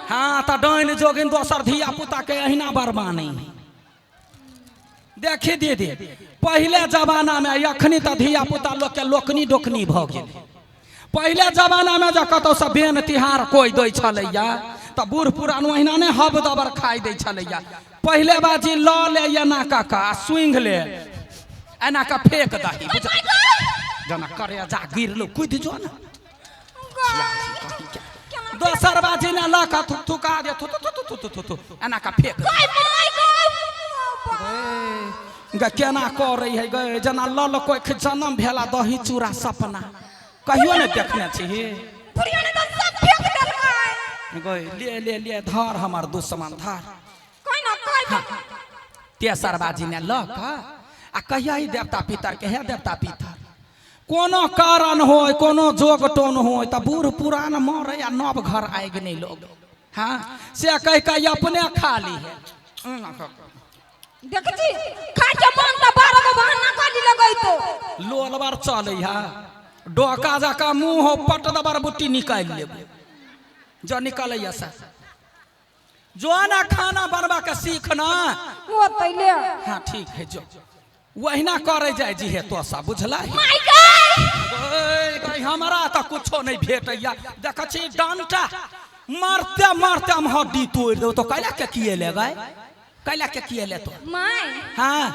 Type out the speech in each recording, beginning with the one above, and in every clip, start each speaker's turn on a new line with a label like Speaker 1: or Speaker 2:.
Speaker 1: हाँ तऽ डाइन जोगिन दोसर धिया पुता के अहिना बरबानी। देखी दीदी, पहिले जमाना में अखनी तऽ धिया पुता लोक के लोकनी डोकनी भऽ गेल। पहिले जमाना में जब कतौ से बेन तिहार कोई दै छलैया तऽ बूढ़ पुरान ओहिना नहि हब दबर खाइ दै छलैया। पहिले बाजी लऽ ले एना कऽ कऽ आ सूंघ ले, एना कऽ फेंक दही, जेना करेजा गिरलो कुदि जो ने। दोसर बाजी ने लऽ कऽ थुका दे, थु थु थु थु थु थु एना कऽ फेंक गे। केना करै है गे, जेना लल कोख जन्म भेला दही चूड़ा सपना कहियो नहि देखने छी गै। ले ले ले, धर हमर दुश्मन धर। तेसर बाजी ने लऽ कऽ आ कहिया ही देवता पितर के, हे देवता पितर, कोनो कारण होय, कोनो जोग टोन होय तऽ बूढ़ पुरान मरे आ नव घर आगि नहि लोग। हाँ से कहि कऽ अपने खा ली है।
Speaker 2: देख छी खा के मन तऽ 12 गो बहाना खाली लगैतो।
Speaker 1: लोलबर चलै है डोका जकाँ मुँह हो, पट दबर बुट्टी निकालि लेबै जो निकलैया से। जो ना खाना बनबा के सीख ना
Speaker 2: वो तैले।
Speaker 1: हाँ ठीक है, जो वहिना करे जाय जी है तो सब बुझला।
Speaker 2: माय गॉड,
Speaker 1: हमरा तऽ कुछो नहीं भेटैया। देख छी डंटा मारते मारते हम हड्डी तोड़ देब तो कैला के किए ले गए, कैला के किए ले तो।
Speaker 2: My
Speaker 1: हाँ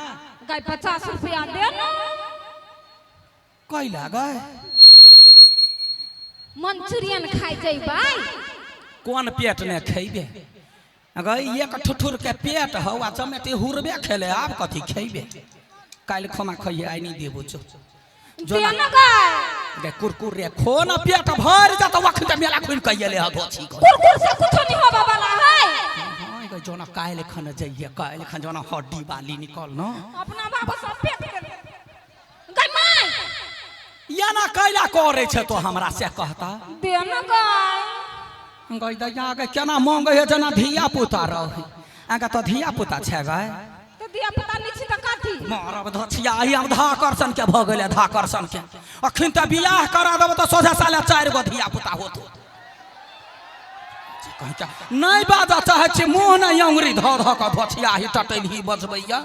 Speaker 2: गाय 50 रुपया दे ना।
Speaker 1: कैला गए?
Speaker 2: मंचूरियन खाइ जइबै।
Speaker 1: कोन पेट ने खैबे गई, एक ठुठुर के पेट हौ आ चमेटी हुरबे खेले, आब कथी खैबे? काल्हि खोमा खैये, आइ नहीं देबो। जो जो
Speaker 2: दे ना गाय
Speaker 1: गे कुरकुर रे खो ना, पेट भरि जात अखन तऽ मेला खुलि कऽ एले हँ धोछी के।
Speaker 2: कुरकुर से कुछो नहीं होबे वाला है।
Speaker 1: हाँ गे, जो ना काल्हि खन जइये, काल्हि खन जो ना हड्डी बाली निकल न
Speaker 2: अपना बाबू सब फेंक देले। गै my
Speaker 1: या ना कैला करे छै तो हमरा से कहता।
Speaker 2: दे ना गाय।
Speaker 1: गै दैया गे, केना मांगे है जेना धिया पुता रहे। आगा तो धिया पुता छै गै।
Speaker 2: तो धिया पुता नहीं छी तऽ कथी?
Speaker 1: मारब धोछिया, आइ हम धाकर्षण के भऽ गेलै, धाकर्षण के। अखन तऽ बियाह करा देब तऽ सोझे साले 4 गो धिया पुता होतो। नहीं बाजऽ चाहै छी, मुँह नहि अंगुरी धऽ धऽ कऽ धोछिया ही टटैल ही बजबैया।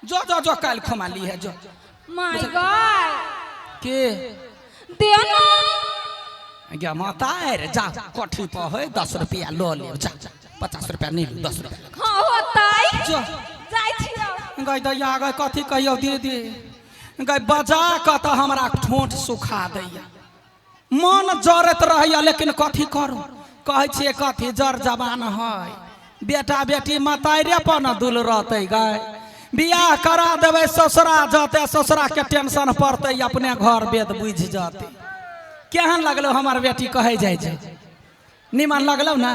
Speaker 1: जो जो जो काल्हि खुमा ली है जो।
Speaker 2: My God
Speaker 1: के
Speaker 2: दे ना
Speaker 1: गे माता रे, जा कोठी पर है 10 रुपया लऽ लेब, जा 50 रुपया नहीं लू, 10 रुपया।
Speaker 2: हाँ होतै
Speaker 1: जो
Speaker 2: जाइ छियौ।
Speaker 1: गै दैया गै, कथी कहियौ दीदी गै, बजा कऽ तऽ हमरा ठोंठ सुखा दैया, मन जरैत रहैया, लेकिन कथी करू? कहै छियै कथी जर जवान है, बेटा बेटी मताइरे पर न दुल रहतै गै। बियाह करा देबै ससुरा जतै, ससुरा के टेंशन पड़तै, अपने घर वेद बुझि जतै। केहन लगलौ हमर बेटी कहै जाइ छै? निमन लगलौ ना?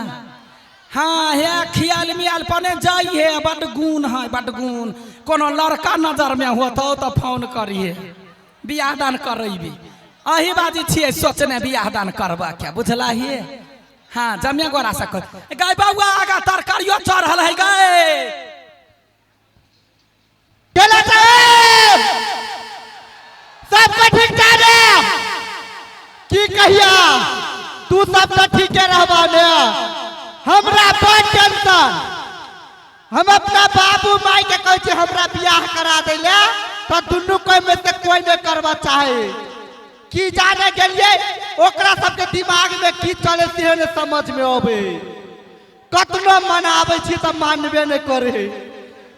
Speaker 1: हाँ हे खियाल मियाल पने जाइए, बड गुण है, बड गुण। कोनो लड़का नजर में होतौ तऽ फोन करिए, बियाह दान करैबी। अही बाजी छियै सोचने बियाह दान करबा के, बुझलाहिए? हाँ जमे गोरा से कर गै बौआ, आगा तरकारियो चढ़ल है गै।
Speaker 3: केला साहेब सबके ठीक ठाक है की कहिया? तू सब तो ठीके रहबा ने, हमरा बड़ टेंशन। हम अपना बाबू माई के कहै छी हमरा बियाह करा दै ले, तऽ दुनू कोई में से कोई नहीं करबा चाहे। की जाने गेलिए ओकरा सबके दिमाग में की चले से ने समझ में अबे। कतनो मनाबै छी तऽ मानबे नहीं करे।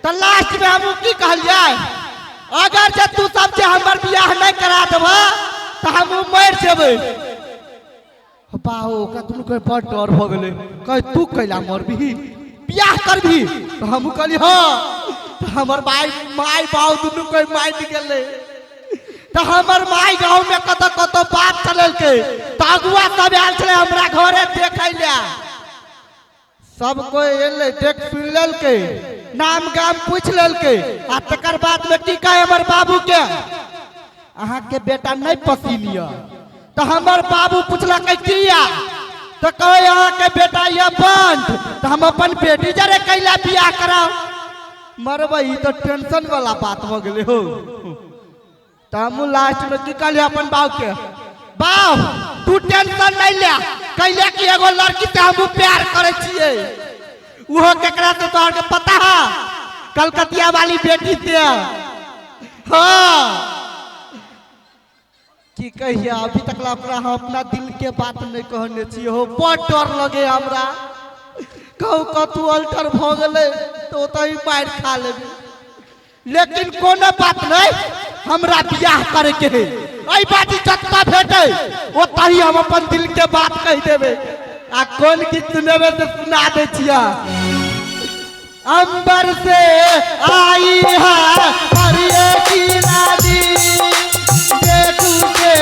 Speaker 3: तऽ लास्ट में हम की कहलियै, अगर जे तू सब जे हमर बियाह नहीं करा देबह तऽ हम मरि जेबै। बाहो ओकरा दुनू के बड़ डर भऽ गेलै, कहे तू कैला मरबही, बियाह करबही? तऽ हमहूँ कहली हाँ। तऽ हमर माय माय बाबू दुनू कोई मानि गेलै। तऽ हमर माय गाँव में कतऽ कतऽ बात चलेलकै, तऽ अगुआ सब आयल छलै हमरा घरे देखै लए। सब कोई एलै, देख सुनि लेलकै, नाम गाम पूछि लेलकै, आ तकर बाद में की कहे हमर बाबू के, अहाँके बेटा नहीं पसीन यऽ। तऽ हमर बाबू पुछलकै किया? तऽ कहे अहाँके बेटा यऽ बंद, तऽ हम अपन बेटी जरे कैला बियाह कराउ? मरबै, ई तऽ टेंशन वाला बात भऽ गेलै हो। तऽ हमहूँ लास्ट में की कहलियै अपन बाबू के, बाप तू टेंशन नहीं ले, कैले कि एगो लड़की से हम प्यार करे छियै। उहो केकरा से तोहर के पता है? कलकतिया वाली बेटी से। हाँ की कहिया अभी तक ला ओकरा हम अपना दिल के बात नहीं कहने छियै हो। बड़ डर लगे हमरा, कहू कतू अल्टर भ गेलै तो ओतहि मारि खा लेबै। लेकिन कोनो बात नहीं, हमरा बियाह करे के है। एहि बाटी जतका भेटै ओतहि हम अपन दिल के बात कहि देबै। आ कोन गीत सुनेबै से सुना दै छियै। अंबर से आई है हरिये की रानी, देखू से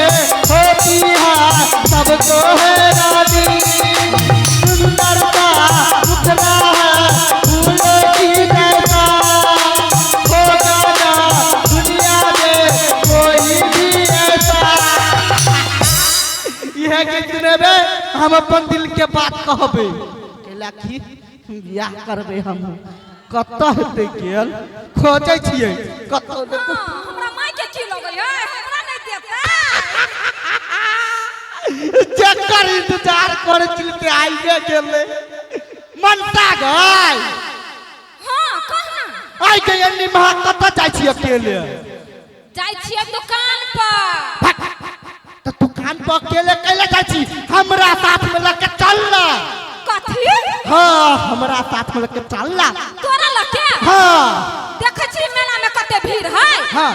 Speaker 3: होती है सबको है रानी। सुंदरता उतरा है फूलों की जैसा, होगा ना दुनिया में कोई भी ऐसा। यह गीत सुनेबै हम अपन दिल के बात कहबै। कैला की बियाह करबै हम। कतऽ हेतै गेल खोजै छियै कतऽ।
Speaker 2: हाँ, हमरा माय के की लगै है, हमरा नहीं देता।
Speaker 3: जकर इंतजार करे छियै से आइए गेलै। मनसा गई
Speaker 2: हाँ कह ना।
Speaker 3: आइ के एन्नी महा कतऽ जाइ छी अकेले?
Speaker 2: जाइ छियै दुकान पर।
Speaker 3: तऽ दुकान पर अकेले कैले जाइ छी? हमरा साथ में लऽ के चल ना।
Speaker 2: कथी?
Speaker 3: हाँ हमरा साथ में लऽ के चल ना।
Speaker 2: तोरा लके?
Speaker 3: हाँ
Speaker 2: देखै छी मेला में कते भीड़ है।
Speaker 3: हाँ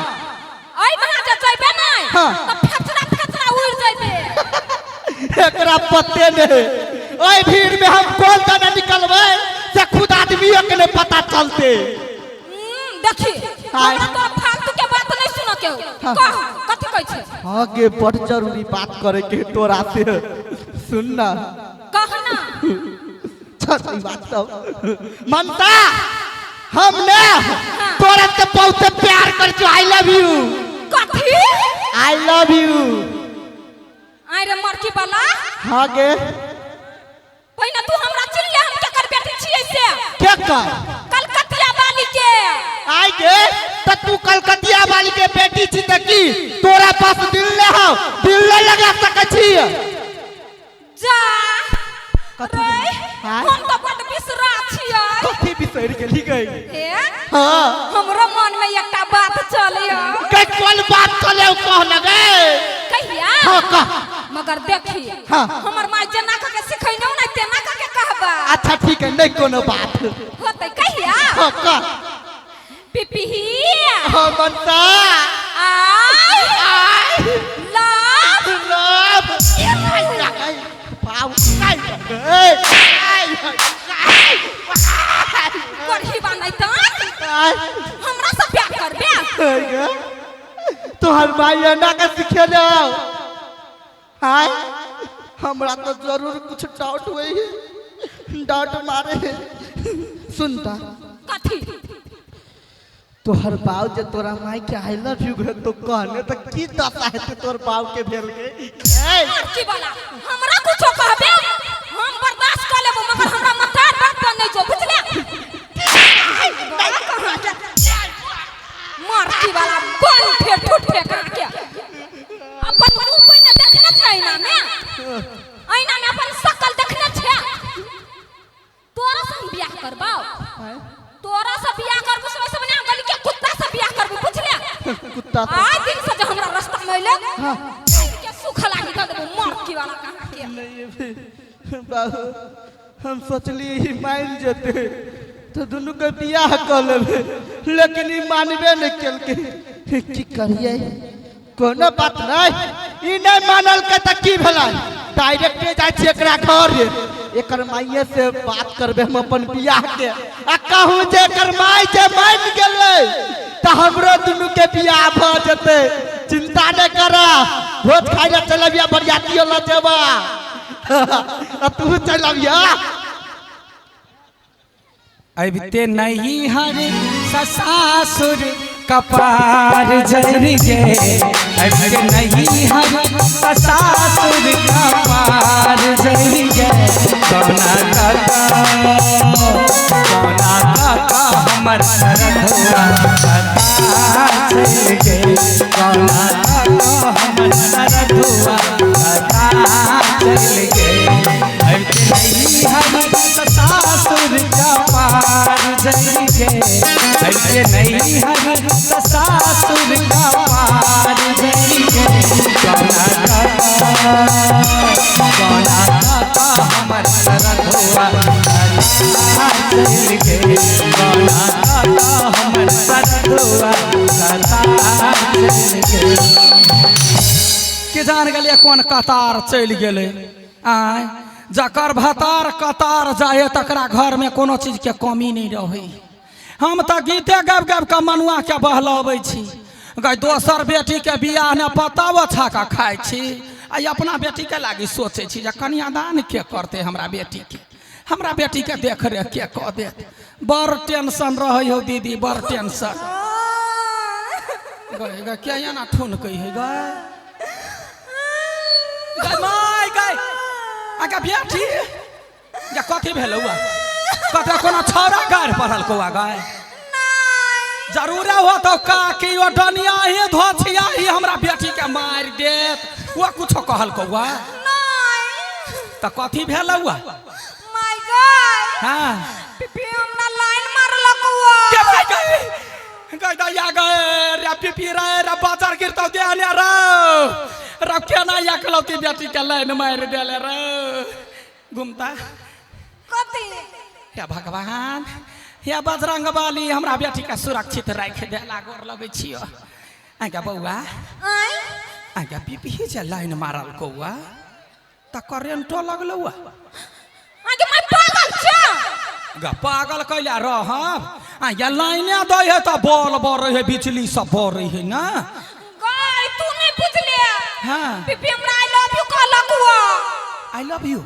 Speaker 2: एहि महा जे जइबे नहि
Speaker 3: हाँ।
Speaker 2: तऽ फेचरा फेचरा उड़ि जइबे।
Speaker 3: एकरा पते नहीं, ओहि भीड़ में हम कोन दने निकलबै से खुद आदमियों के नहीं पता चलते।
Speaker 2: देखी
Speaker 3: हाय।
Speaker 2: हमरा तो फालतू के बात नहीं सुन के हो।
Speaker 3: हाँ।
Speaker 2: कह कथी कहै छै?
Speaker 3: हाँ गे बड़ जरूरी बात करे के तोरा से। सुन ना।
Speaker 2: कह ना।
Speaker 3: चल ई बात सब। ममता हम ने तोरा से बहुत प्यार कर छु। I love you.
Speaker 2: कथी?
Speaker 3: I love you.
Speaker 2: आइ रे मरकी वाला।
Speaker 3: हाँ गे
Speaker 2: पहिने तू हमरा चिल्ले हम केकर बेटी छियै से।
Speaker 3: के कर?
Speaker 2: कलकतिया वाली के।
Speaker 3: आइ गे त तू कलकतिया वाली के बेटी छी त की तोरा पास दिल ले हौ, दिल ले लगा सकै छी?
Speaker 2: जा
Speaker 3: कथी?
Speaker 2: रे
Speaker 3: हाँ?
Speaker 2: हम तो बड बिसरा छियै।
Speaker 3: कथी बिसरि गेली गई?
Speaker 2: हे
Speaker 3: हाँ
Speaker 2: हमरो मन में एकटा बात चलियो।
Speaker 3: के कोन बात चले कह न गे?
Speaker 2: कहिया?
Speaker 3: हाँ कह।
Speaker 2: मगर देखी
Speaker 3: हाँ।
Speaker 2: हमर माय जेना कह के सिखैनो नै तेना कह के कहबा।
Speaker 3: अच्छा ठीक है, नहीं कोनो बात
Speaker 2: होतै कहिया?
Speaker 3: हाँ कह।
Speaker 2: पिपिही
Speaker 3: हाँ मनसा
Speaker 2: I
Speaker 3: I
Speaker 2: love
Speaker 3: love पाव आई आई
Speaker 2: करही बा नै त हमरा से प्यार करबे।
Speaker 3: तोहर माई एना के सिखेले हौ। हाय हमरा तो जरूर कुछ डाउट हुई है, डाउट मारे है। सुनता
Speaker 2: कथी?
Speaker 3: तोहर बाऊ जे तोरा माई के I love you घे तो कहने त की दशा हेतै तोहर बाऊ के भेल के? ए
Speaker 2: लड़की वाला हमरा कुछो कहबे हम बर्दाश्त कर लेबो, मगर हमरा मतार बात पर नहीं जो, बुझले? मरकी वाला बन फेर ठुठ फेर कहाँ के अपन मुंह पहिने देखने छै ऐना में, ऐना में अपन शकल देखने छै। तोरा से हम बियाह करबाओ, तोरा से बियाह करबो से वैसे बना गली के कुत्ता से बियाह करबो, बुझले?
Speaker 3: कुत्ता से।
Speaker 2: आइ दिन से जो हमरा रास्ता में अइले के सुख लागी दऽ देबो मरकी वाला कहाँ के।
Speaker 3: नहीं बाबू हम सोचलिए ही मान जेते तो दुनू के बियाह कर लेबे, लेकिन ई मानबे नहीं केलकै। की करिए, कोनो बात नहीं, ई नहीं मानल के त की भेलै? डायरेक्ट जाइ छी एकरा घर, एकर माइये से बात करबे हम अपन बियाह के। आ कहूँ जे एकर माय जे मान गेलै त हमरो दुनू के बियाह भ जेतै। चिंता नहीं कर, भोज खाइ ले चल अबिया, बरियातियो ल जेबा। आ तू चल अबिया।
Speaker 1: अबिते नहीं हर ससासुर कपार जर गे, अबिते नहीं हर ससासुर कपार जर गे। कौना काका कौना काका हमर सरधुआ कपार जर गे, कौना काका हमर सरधुआ चल गे अबते नहीं हर त सासुर का पार जल गे अबते नहीं हर त सासुर का पार जल गे कौना काका कौना काका हमर सरधुआ चल गे कौना काका हमर सरधुआ चल गे के जान गेलियै कोन कतार चलि गेलै आँय जकर भतार कतार जाइ है तकरा घरमे कोनो चीजके कमी नहि रहै। हम तऽ गीते गाबि गाबि कऽ मनुआके बहलबै छी। गै दोसर बेटीके बियाह ने पता ओछा कऽ खाइ छी आ अपना बेटीके लागी सोचै छी जे कन्यादान के करतै हमरा बेटीके, हमरा बेटीके देखरेख के कऽ देत। बड़ टेंशन रहै हौ दीदी, बड़ टेंशन। गै गै किया एना ठुनकै है गै? गै my गै आगा बेटी या कथी भेलौ आ? कतऽ कोनो छौड़ा गारि पढ़ल कौआ गै? जरूर हो तो काकी ओ डनिया ही धोछिया ही हमरा बेटी के मारि देत, ओ कुछो कहल कौआ? तऽ कथी भेलौ आ?
Speaker 2: My God.
Speaker 1: हाँ
Speaker 2: पिपी हमरा लाइन मारलक हुआ।
Speaker 1: के भाई गई गई दैया गए रे पिपी रे रे बाजार गिरतौ देहले रे रे केना एकलौती बेटी के लाइन मारि देले रे घुमता।
Speaker 2: कथी?
Speaker 1: हे भगवान, हे बजरंग बली, हमरा बेटी के सुरक्षित राखि देला, गोर लगै छियो। आगे बौआ,
Speaker 2: आँय?
Speaker 1: आगे पिपी जे लाइन मारल कौआ तऽ करेंटो लगलौ आ।
Speaker 2: आगे मैं पागल छै।
Speaker 1: ग पागल कैला रहब? आ ये लाइने दै है तऽ बॉल बरै है, बिजली सब बरै है ना।
Speaker 2: गै तू नहीं बुझले।
Speaker 1: हाँ।
Speaker 2: पिपी हमरा I love you कहलक हुआ।
Speaker 1: I love you?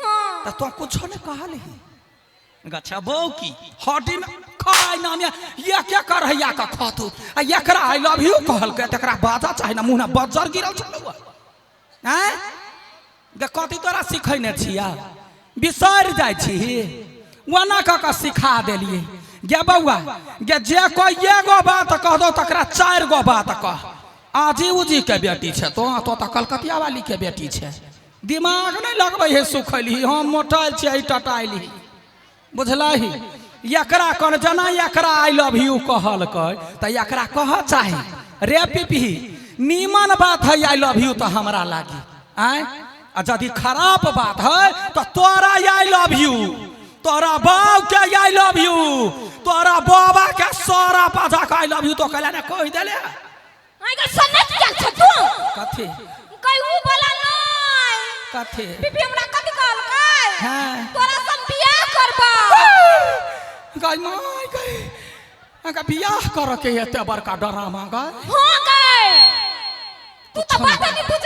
Speaker 2: हाँ।
Speaker 1: तऽ तो कुछो नहीं कहलही। गच्छा बौ की हड्डी में खाय नाम ये क्या कर है या का खतु आ एकरा I love you कहलकै तकरा बाजा चाहे ना मुँह ना बज्जर गिरल छलौ आँय। गे कथी तोरा सिखैने छिया, बिसरि जाइ छी ओना कऽ कऽ सिखा देलियै। गे बौआ गे जे कोइ एगो बात कह दौ तकरा चारि गो बात कह। आजी उजी के बेटी छै तो, तो तऽ कलकतिया वाली के बेटी छै, दिमाग नहि लगबै है सुखैलही, हम मोटायल छियै टटाइलही बुझलही। एकरा कन जेना एकरा I love you कहलकै तऽ एकरा कह चाही रे पिपी नीमन बात है I love you तऽ हमरा लागी आँय, आ यदि खराब बात है तऽ तोरा I love you, तोरा बाप के I love you, तोरा बाबा के सारा पाछा के I love you तो कहला ने कहि देले।
Speaker 2: आगे सनक गेल छ तू?
Speaker 1: कथी?
Speaker 2: गै उ वाला नहीं।
Speaker 1: कथी?
Speaker 2: पिपी हमरा कथी कहलकै?
Speaker 1: हाँ।
Speaker 2: तोरा संग बियाह करबा।
Speaker 1: गै my गै अगा बियाह करऽ के एते बड़का डरामा गै?
Speaker 2: हाँ गै तू तऽ बात नहीं बुझै